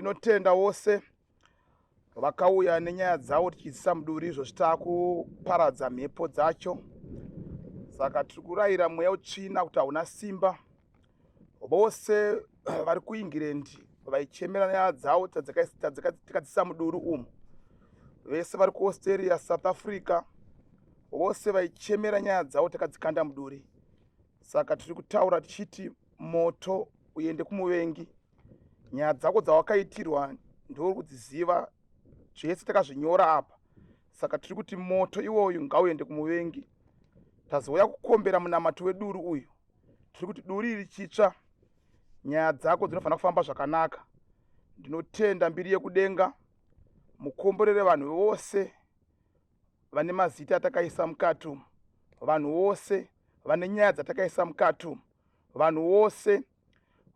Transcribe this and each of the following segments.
Ndinotenda wose vakauya nenyaya dzavo tichidzisa muduri izvozvi takuparadza mhepo dzacho. Saka tiri kurayira mweya utsvina kuti hauna simba. Vose vari kuEngland vaichemera nyaya dzavo tikadzisa muduri umu. Vese vari kuAustralia, South Africa, vose vaichemera nyaya dzavo takadzikanda muduri. Saka tiri kutaura tichiti moto uende kumuvengi. Nyaya dzako dzawakaitirwa ndiwe kudziziva, zvese takazvinyora apa. Saka tiri kuti moto iwoyu ngauende kumuvengi. Tazouya kukombera munamato weduri uyu. Tiri kuti duri iri chitsva, nyaya dzako dzinofanira kufamba zvakanaka. Ndinotenda mbiri yekudenga, mukomborere vanhu vose vane mazita atakaisa mukati umu, vanhu vose vane nyaya dzatakaisa mukati umu, vanhu vose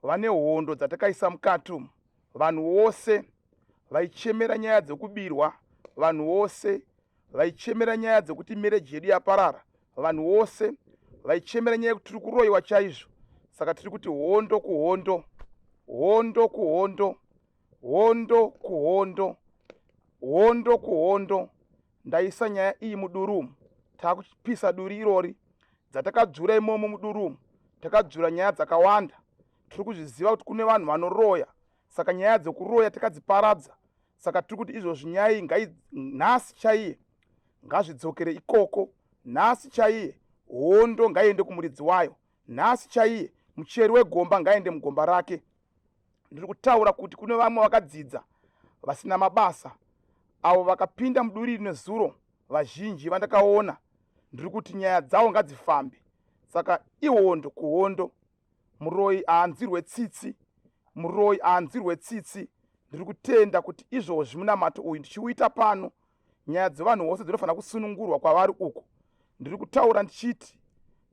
vane hondo dzatakaisa mukati umu, vanhu vose vaichemera nyaya dzekubirwa, vanhu vose vaichemera nyaya dzekuti mereji yedu yaparara, vanhu vose vaichemera nyaya yekuti tiri kuroyiwa chaizvo. Saka tiri kuti hondo kuhondo, hondo kuhondo, hondo kuhondo, hondo kuhondo. Ndaisa nyaya iyi muduri umu, takupisa duri irori dzatakadzvura imomo muduri umu. Takadzvura nyaya dzakawanda, tiri kuzviziva kuti kune vanhu vanoroya, saka nyaya dzekuroya takadziparadza. Saka tiri kuti izvozvi nyaya iyi ngai nhasi chaiye ngazvidzokere ikoko, nhasi chaiye hondo ngaiende kumuridzi wayo, nhasi chaiye mucheri wegomba ngaende mugomba rake. Ndiri kutaura kuti kune vamwe vakadzidza vasina mabasa, avo vakapinda muduri nezuro, vazhinji vandakaona, ndiri kuti nyaya dzavo ngadzifambe. Saka ihondo kuhondo, muroyi haanzirwe tsitsi, muroyi haanzirwe tsitsi. Ndiri kutenda kuti izvozvi munamato uyu ndichiuita pano, nyaya dzevanhu vose dzinofanira kusunungurwa kwavari uku. Ndiri kutaura ndichiti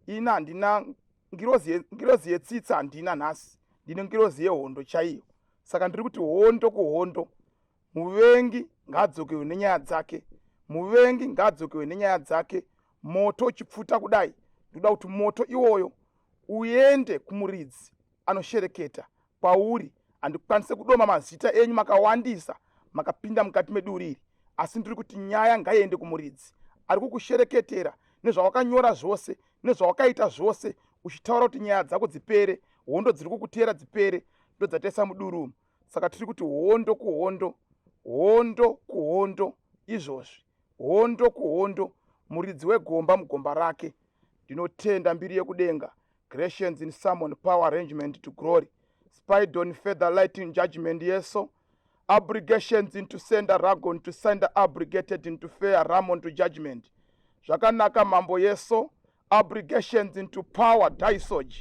ini handina ngirozi yetsitsi, handina nhasi, ndine ngirozi yehondo chaiyo. Saka ndiri kuti hondo kuhondo, muvengi ngaadzokewe nenyaya dzake, muvengi ngaadzokewe nenyaya dzake. Moto uchipfuta kudai, ndoda kuti moto iwoyo uende kumuridzi anoshereketa kwauri. Handikwanise kudoma mazita enyu, makawandisa makapinda mukati meduri iri, asi ndiri kuti nyaya ngaiende kumuridzi ari kukushereketera nezvawakanyora zvose nezvawakaita zvose, uchitaura kuti nyaya dzako dzipere, hondo dziri kukuteera dzipere, ndodzataisa muduri umu. Saka tiri kuti hondo kuhondo, hondo kuhondo, izvozvi hondo kuhondo, muridzi wegomba mugomba rake. Ndinotenda mbiri yekudenga. Gratians in summon power arrangement to glory, Spidon feather lighting judgment yeso, aggregations into sender ragon to sender abrogated into fair ramon to judgment. Zvakanaka mambo yeso, aggregations into power dysog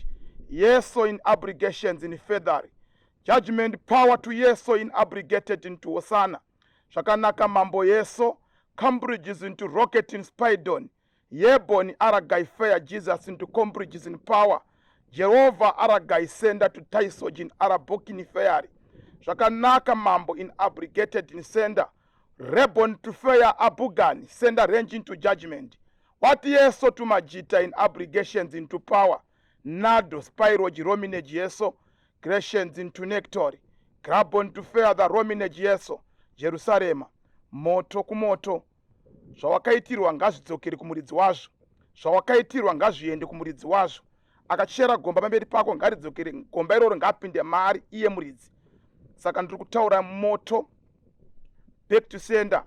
yeso in aggregations in feathery judgment power to yeso in abrogated into hosanna. Zvakanaka mambo yeso, cambridges into rocket in spidon Yebon aragai fair Jesus into Cambridges in power. Jehovah aragai sender to Tysojin arabokini fairy. Zvakanaka mambo in abrogated in sender. Rebon to fair abugan sender range into judgment. What yeso to majita in abrogations into power. Nado spyroji rominage yeso. Gratians into nectory. Grabon to fair the rominage yeso. Jerusalema. Moto kumoto. Zvawakaitirwa ngazvidzokere kumuridzi wazvo, zvawakaitirwa ngazviende kumuridzi wazvo. Akachera gomba pamberi pako ngaridzokere gomba iroro, ngaapinde maari iye muridzi. Saka ndiri kutaura moto back to sender,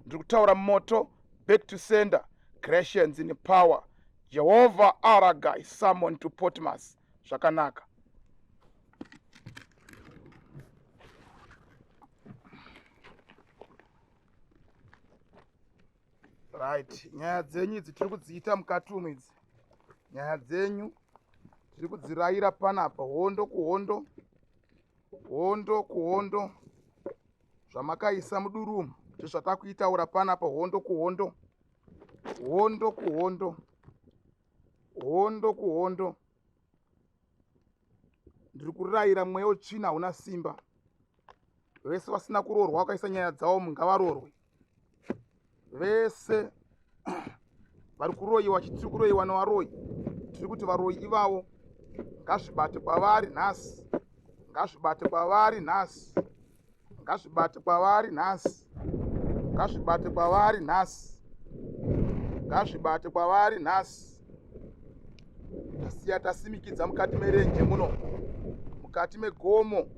ndiri kutaura moto back to sender. Gratians in power, Jehovah Aragai summon to Potmas. Zvakanaka. Right, nyaya dzenyu idzi tiri kudziita mukati umu idzi. Nyaya dzenyu tiri kudzirayira panapa, hondo kuhondo, hondo kuhondo. Zvamakaisa muduri umu ndozvatakuitaura panapa, hondo kuhondo, hondo kuhondo, hondo kuhondo. Ndiri kurayira mweya wetsvina hauna simba. Vese vasina kuroorwa vakaisa nyaya dzavo ngavaroorwe. Vese vari kuroyiwa, tiri kuroyiwa nevaroyi, tiri kuti varoyi ivavo ngazvibate kwavari nhasi, ngazvibate kwavari nhasi, Ngazvibate kwavari nhasi. Ngazvibate kwavari nhasi. Ngazvibate kwavari nhasi. Tasiya tasimikidza mukati merenje muno. Mukati megomo.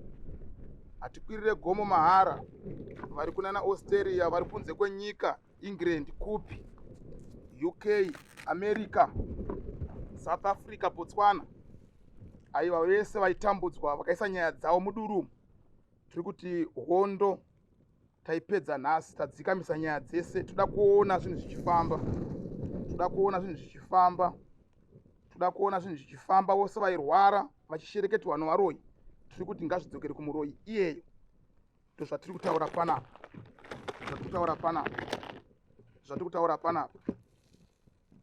Hatikwirire gomo mahara. Vari kunana Australia, vari kunze kwenyika, England kupi? UK, America, South Africa, Botswana. Aiwa vese vaitambudzwa vakaisa nyaya dzavo mudurumu. Tiri kuti hondo taipedza nhasi, tadzikamisa nyaya dzese. Toda kuona zvinhu zvichifamba. Toda kuona zvinhu zvichifamba. Toda kuona zvinhu zvichifamba. Vose vairwara vachishereketwa nevaroyi, tiri kuti ngazvidzokere kumuroyi iyeyo. Ndozvatiri kutaura panapa. Zvatiri kutaura panapa. Zvatiri kutaura panapa.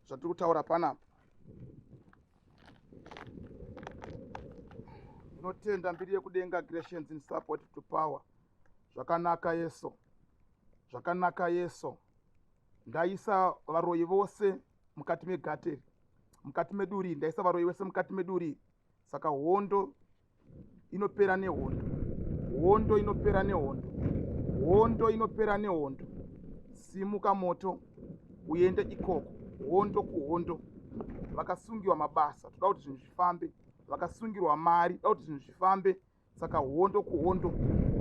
Zvatiri kutaura panapa. Ndinotenda mbiri yekudenga, Gracians in support to power. Zvakanaka Yeso. Zvakanaka Yeso. Ndaisa varoyi vose mukati megateri, mukati meduri. Ndaisa varoyi vose mukati meduri. Saka hondo inopera nehondo. Hondo inopera nehondo. Hondo inopera nehondo. Simuka moto uende ikoko. Hondo kuhondo. Vakasungiwa mabasa, toda kuti zvinhu zvifambe. Vakasungirwa mari, toda kuti zvinhu zvifambe. Saka hondo kuhondo.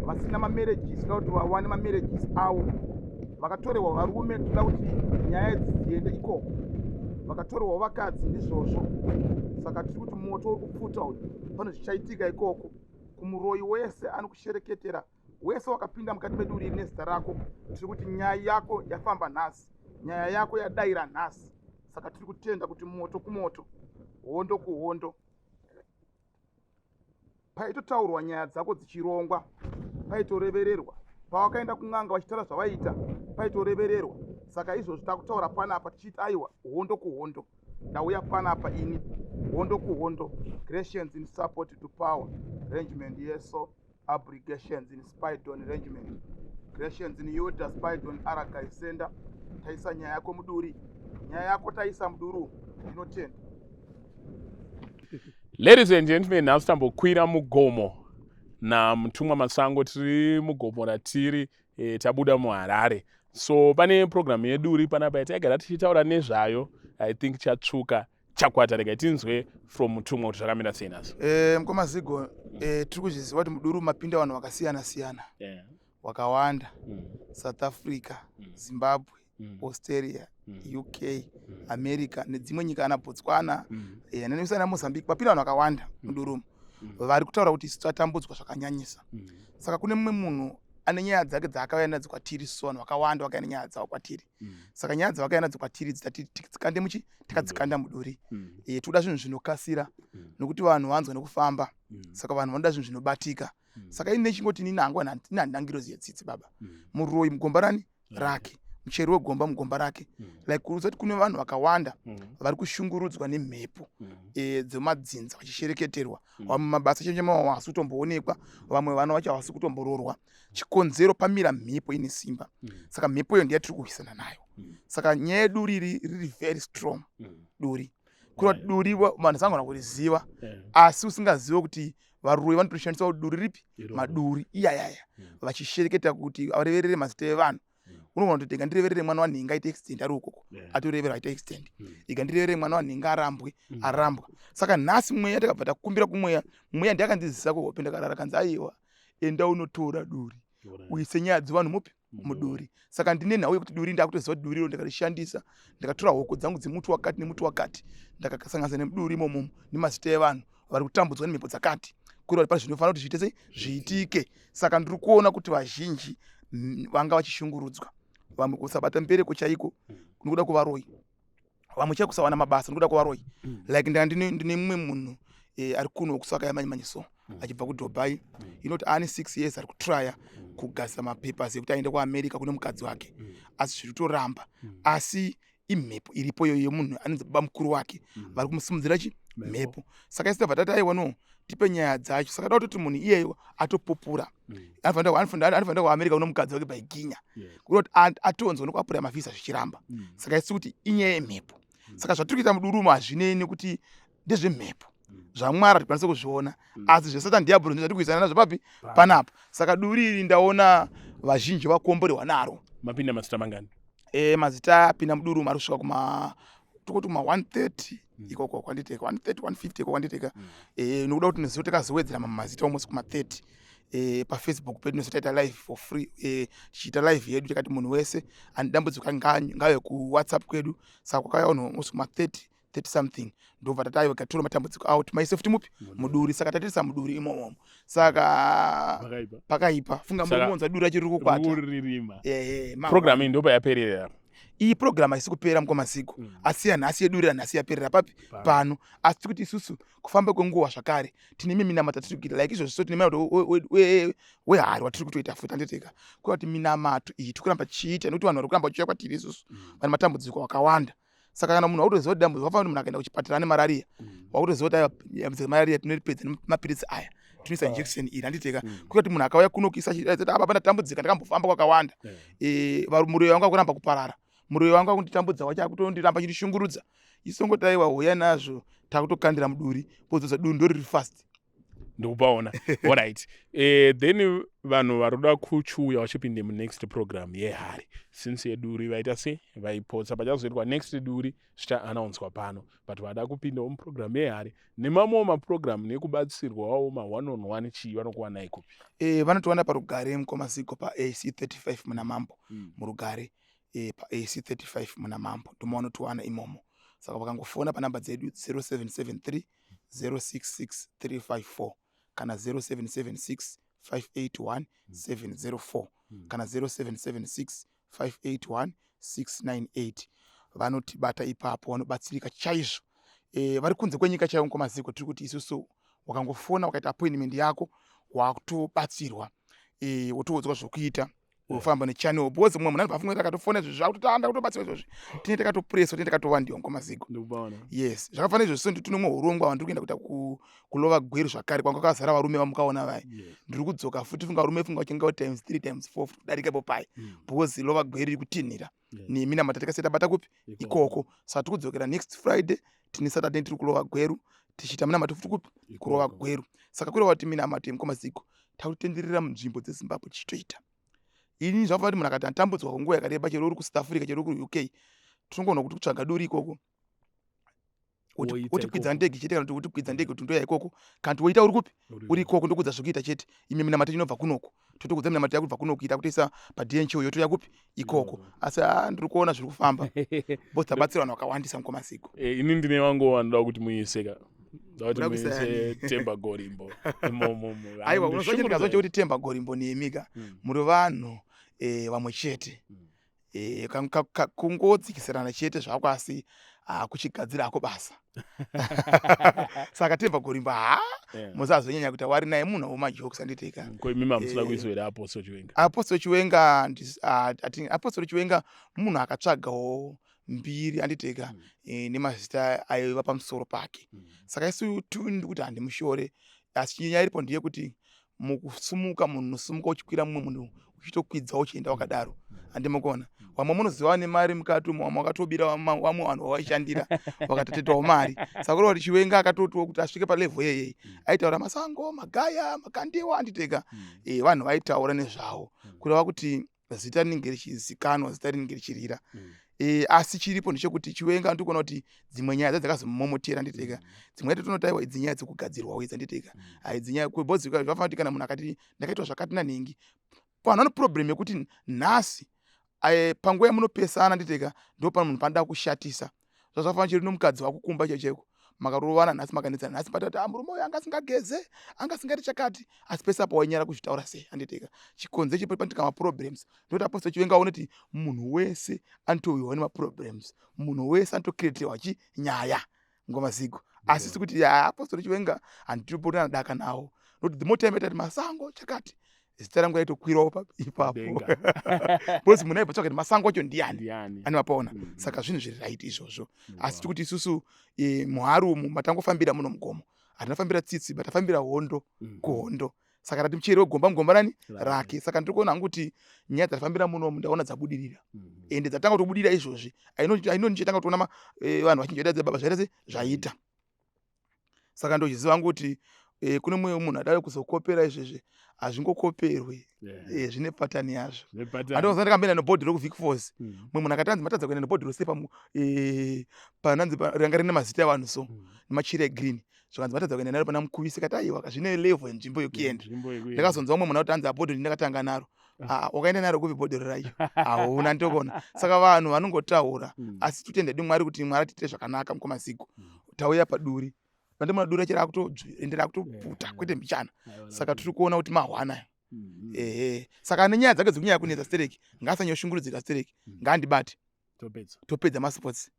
Vasina mamarriages, toda kuti vawane mamarriages avo. Vakatorerwa varume, toda kuti nyaya idzi dziende ikoko. Vakatorerwa vakadzi, ndizvozvo. Saka tiri kuti moto uri kupfuta uyu, pane zvichaitika ikoko. Kumuroyi wese anokushereketera, wese wakapinda mukati meduri nezita rako, tiri kuti nyaya yako yafamba nhasi, nyaya yako yadaira nhasi. Saka tiri kutenda kuti moto kumoto, hondo kuhondo. Paitotaurwa nyaya dzako dzichirongwa, paitorevererwa. Pawakaenda kun'anga vachitaura zvavaita, paitorevererwa. Saka izvozvo takutaura panapa tichiti aiwa, hondo kuhondo. Ndauya panapa ini, hondo kuhondo. Gracians in support to power arrangement yeso, abbreviations in spidon arrangement. Gracians in Yuda spidon aragai sender. Taisa nyaya yako muduri. Nyaya yako taisa muduru. Ndinotenda. Ladies and gentlemen, nhasi tambokwira mugomo naMutumwa Masango. Tiri mugomo ratiri, tabuda muHarare. So pane program yedu iri panapa yataigara tichitaura nezvayo. I think chatsvuka chakwata. Rega tinzwe from Mutumwa kuti zvakamira sei nhasi. Mukoma Zigo, tiri kuzviziva kuti muduru mapinda vanhu vakasiyana siyana, wakawanda. South Africa, Zimbabwe, Australia, UK, America nedzimwe nyika ana Botswana, nenesana Mozambique. Mapinda vanhu vakawanda mudurumu vari kutaura kuti isu tatambudzwa zvakanyanyisa. Saka kune mumwe munhu ane nyaya dzake dzaakauya nadzo kwatiri. So vanhu vakawanda vakauya nenyaya dzavo kwatiri. Saka nyaya dzavakauya nadzo kwatiri dzitati tikande muchi tikadzikanda muduri. Toda zvinhu zvinokasira nokuti vanhu vanzwa nekufamba. Saka vanhu vanoda zvinhu zvinobatika. Saka ini nechingoti inini hangu ini handina ngirozi yetsitsi baba. Muroyi mugomba rani rake, mucheri wegomba mugomba rake. Like kuudza kuti kune vanhu vakawanda vari kushungurudzwa nemhepo dzemadzinza vachishereketerwa. Vamwe mabasa chemchema havasi kutomboonekwa, vamwe vana vacho havasi kutombororwa. Chikonzero pamira mhepo ine simba. Saka mhepo iyo ndiya tiri kurwisana nayo. Saka nyaya yeduri riri very strong. Duri kureva kuti duri vanhu sangona kuriziva, asi usingazive kuti varoyi vanotoshandisa kuti duri ripi, maduri iyayaya, vachishereketa kuti vareverere mazita evanhu. Unogona kutoti ika ndireverere mwana wanhinga aite accident ari ukoko, atoreverwa aite accident. Ika ndireverere mwana wanhinga arambwe, arambwa. Saka nhasi mweya takabva takumbira kumweya. Mweya ndiakandizidzisa kuhope ndakarara, kanzi aiwa, enda unotora duri uise nyaya dzevanhu mupi muduri. Saka ndine nhau yekuti duri ndakutoziva kuti duri iro ndakarishandisa, ndakatora hoko dzangu dzemuti wakati nemuti wakati, ndakasanganisa nemuduri imomo nemazita evanhu vari kutambudzwa nemhepo dzakati, kureva kuti pane zvinofanira kuti zviite sei zviitike. Saka ndiri kuona kuti vazhinji vanga vachishungurudzwa, vamwe kusabata mbereko chaiko nokuda kwevaroyi, vamwe chaiko kusawana mabasa nokuda kwevaroyi. Like ndine mumwe munhu ari kuno kusaka yamanyimanye so achibva kuDubai, inoti aane 6 years ari kutraya kugadzisa mapapers ekuti aende kuAmerica kune mukadzi wake, asi zviri kutoramba. Asi imhepo iripo iyoyo yemunhu anonzi baba mukuru wake vari kumusimudzira chi mhepo. Saka isi tabva tati aiwa, no, tipe nyaya dzacho. Saka da kutoti munhu iyeyo atopupura, anofanira kuAmerica kuno mukadzi wake baiginya, kureva kuti atonzwa nekuapuraya mavhisa zvichiramba. Saka isi kuti inyaya yemhepo. Saka zvatiri kuita mudurumo hazvinei nekuti ndezvemhepo. Zvamwari hatikwanise kuzviona, asi zvesatan diablo ndizvo zvatiri nazvo papi panapa. Saka duri iri ndaona vazhinji vakomborehwa naro. Mapinda mazita mangani? Mazita apinda muduri umu ari kusvika kuma tokoti kuma 130 ikoko kwanditeka, 130, 150 ikoko kwanditeka. Nokuda kuti nezuva takazowedzera mamwe mazita almost kuma 30. PaFacebook pedu nesu taita live for free, tichiita live yedu, tikati munhu wese ane dambudziko ngave kuWhatsApp kwedu. Saka kwakauya vanhu almost kuma 30, 30 something. Ndobva tati aiwa, gatora matambudziko awo, timaise futi mupi muduri. Saka tatiisa muduri imomomo. Saka Pakaipa. Pakaipa, funga. Saka muri duri racho riri kukwata. Ririma. Ehe. Program iyi ndopayaperera? Iyi program haisi kupera, mukomasiku. Asi yanhasi yeduri ranhasi yaperera papi? Pano. Asi tikuti isusu kufamba kwenguva zvakare tine imwe minamato tiri kuita, like izvozvi. So tine minamato wehari watiri kutoita futi, anditeka kuva kuti minamato iyi tiri kuramba tichiita nekuti vanhu vari kuramba vachiuya kwatiri isusu vane matambudziko akawanda. Saka kana munhu wakutoziva kuti dambudziko, wafanira kuti munhu akaenda kuchipatara ane marariya, wakutoziva kuti aiwa, dambudziko remarariya tinoripedza nemapiritsi aya, tinoisa injection iri, handiteka. Kuita kuti munhu akauya kuno kuisa apa pandatambudzika, ndakambofamba kwakawanda, muroyi wangu akuramba kuparara, muroyi wangu akunditambudza, wacho akutondiramba achindishungurudza, isongoti aiwa, huya nazvo, takutokandira muduri, podzoza duri ndoriri fast. Ndikupaona. Alright, then vanhu vari kuda kuchiuya vachipinde munext program yehari, since yeduri vaita se vaipotsa, pachazoitwa next duri zvichaannouncwa pano, but vada kupindawo muprogram yehari nemamwewo maprogram nekubatsirwawo ma1 on 1 chii, vanokuwanai kupi? Vanotowana paRugare, mukomasiko, paAC 35 muna Mambo. MuRugare, paAC 35 muna Mambo ndomavanotowana imomo. Saka vakangofona panhamba dzedu 0773 066 354 kana 0776 581 704 kana 0776 581 698, vanotibata ipapo, vanobatsirika chaizvo. Vari kunze kwenyika chaivo, mukomaziko, tiri kuti isusu wakangofona ukaita appointment yako, wakutobatsirwa, wotoudzwa zvokuita, wofamba nechannel, because mumwe munhu anobva afunga kuti akatofona izvozvi zvakutoti anda kutobatsirwa izvozvi. Tinenge takatopreswa, tinenge takatowandiwa, mukomaziko. Ndikupaona. Yes, zvakafanana izvozvo. So tine umwe urongwa wandiri kuenda kuita kuLower Gweru zvakare, kwanga kwakazara varume vamukaona vaya. Ndiri kudzoka futi, funga varume, funga vachinga times 3, times 4 futi kudarika ipo pai, because Lower Gweru iri kutinhira neminamato takasiya tabata kupi? Ikoko. Saka tiri kudzokera next Friday, tine Saturday tiri kuLower Gweru tichiita minamato futi kupi? KuLower Gweru. Saka kureva kuti minamato yemukomaziko takutenderera munzvimbo dzeZimbabwe tichitoita. Ini zvakafanira kuti munhu akati atambudzwa kunguva yakareba, chero uri kuSouth Africa, chero uri kuUK, tinongoona kuti kutsvaga duri ikoko, Woita wotikwidza ikoko. Ndege chete, kana kuti wotikwidza ndege kuti ndoya ikoko, kana kuti woita uri kupi? Uri ikoko, ndokudza zvokuita chete. Ime minamato inobva kunoko, totokudza minamato yakubva kunoko, ita kutoisa paDHL, yotoya kupi? Ikoko. Asi haa, ndiri kuona zviri kufamba because tabatsira vanhu vakawandisa, mukomaziko. Ini ndine wangu wanoda kuti muise ka, ndoda kuti Uda kuisa muise yani? Temba Gorimbo imomo. Aiwa, unoziva chindikazwa chekuti Temba Gorimbo nemika muri vanhu vamwe chete. Kungodzikisirana chete zvako, asi hakuchigadzira hako basa. Saka Temba Gorimbo, ha, musazonyanya kuita wari naye, munhu wemajokes, anditeka. Ko imi mamusina kuiswa here Apostle Chiwenga? Apostle Chiwenga, Apostle Chiwenga munhu akatsvagawo mbiri, anditeka, nemazita aiva pamusoro pake. Saka isu tundi kuti handimushore, asi nyaya iripo ndeyekuti mukusumuka munhu unosumuka uchikwira mumwe munhu, uchitokwidza uchienda wakadaro, handimukona. Vamwe munoziva vane mari mukati umo, vamwe vakatobira vamwe vanhu vavaishandira, vakatotetawo mari. Saka kureva kuti Chiwenga akatotiwo kuti asvike palevel yeyei, aitaura Masango, Magaya, Makandiwa, anditeka. Vanhu vaitaura nezvavo, kureva kuti zita rinenge richizikanwa, zita rinenge richirira. Asi chiripo ndechekuti Chiwenga, ndikuona kuti dzimwe nyaya dzadzakazomomotera, nditeka, dzimwe yacho tinotaiwa idzi nyaya dzekugadzirwa idzi, anditeka. Haidzi nyaya because zvakafanira kuti kana munhu akati ndakaitwa zvakati nanhingi, vanhu vane problem yekuti nhasi, panguva yamunopesana, nditeka, ndo pano munhu panoda kushatisa. Zvazvafanira chiri nomukadzi wako kumba chaiko chaiko, makarovana nhasi, makanetsana nhasi, patati, ah, murume uyu anga asingageze, anga asingaiti chakati, asi pese apo wainyara kuzvitaura sei, anditeka? Chikonzo chipo panotika maproblems ndoti Apostle Chiwenga aone kuti munhu wese anotowiwa nemaproblems, munhu wese anotocreatirwa chi nyaya ngoma zigo. Asi sikuti Apostle Chiwenga handitopotana daka nawo, nokuti the more time aitati Masango chakati, zita rangu raitokwirawo ipapo Denga. Because munhu aibva tsvaka kuti Masango acho ndiani. Ndiani? Ane mapaona. Saka zvinhu zviri right izvozvo, asi tikuti isusu, muhari umu matangofambira muno mugomo, hatinafambira tsitsi, but tafambira hondo. Kuhondo. Saka tati mucheri wegomba mugomba rani? Rake. Saka ndiri kuona hangu kuti nyaya dzatafambira munomu ndaona dzabudirira, ende dzatanga kutobudirira izvozvi. Aino ndichatanga kutoona vanhu vachinji vaita baba zvaita se zvaita. Saka ndochiziva hangu kuti eh, kune mumwe munhu adave kuzokopera izvezvi, hazvingokoperwi, eh, zvine patani yazvo. Andinoziva ndakamboenda nebhodhoro kuVic Force, mumwe munhu akati anzi matadza kuenda nebhodhoro sei eh, pananzi ranga rine mazita evanhu so nemachira egreen, zvikanzi matadza kuenda naro pana Mukuvisi. Kati aiwa, zvine level yenzvimbo yokuenda. Ndakazonzwa mumwe munhu akuti anzi abhodhoro ndakatanga naro. Ah, wakaenda naro kupi bhodhoro racho? Hauna ndokona. Saka vanhu vanongotaura, asi totenda hedu Mwari kuti Mwari atiitire zvakanaka. Mukomaziko, tauya paduri vandimuna, duri racho rakutoende rakutoputa kwete mbichana. Saka tiri kuona kuti mahwana ayo. Ehe, saka ane nyaya dzake dzekunyanya kunetsa stereki ngaasanyoshungurudzika stereki, ngaandibate, topedza masports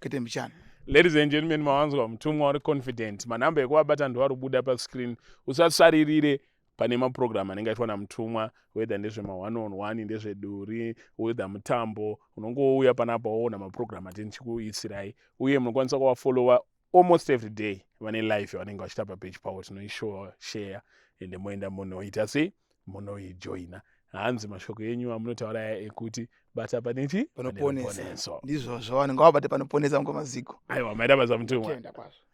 kwete mbichana. Ladies and gentlemen, mawanzwa mutumwa uri confident. Manhamba ekuvabata ndoari kubuda pascreen. Usasaririre pane maprogram anenge aitwa namutumwa, whether ndezvema one on one, ndezveduri, whether mutambo, unongouya panapa woona maprogram atinichikuisirai. Uye munokwanisa kuvafollowa almost every day, vane live yavanenge vachiita papage pavo, tinoishow share, ende moenda munoita sei, munoijoina. Hanzi mashoko enyu amunotaura aya ekuti bata pane chi panoponesa. Ndizvozvo, vanhu ngavabate panoponesa, ngomaziko. Aiwa, maita basa, mutumwa. Tenda kwazvo.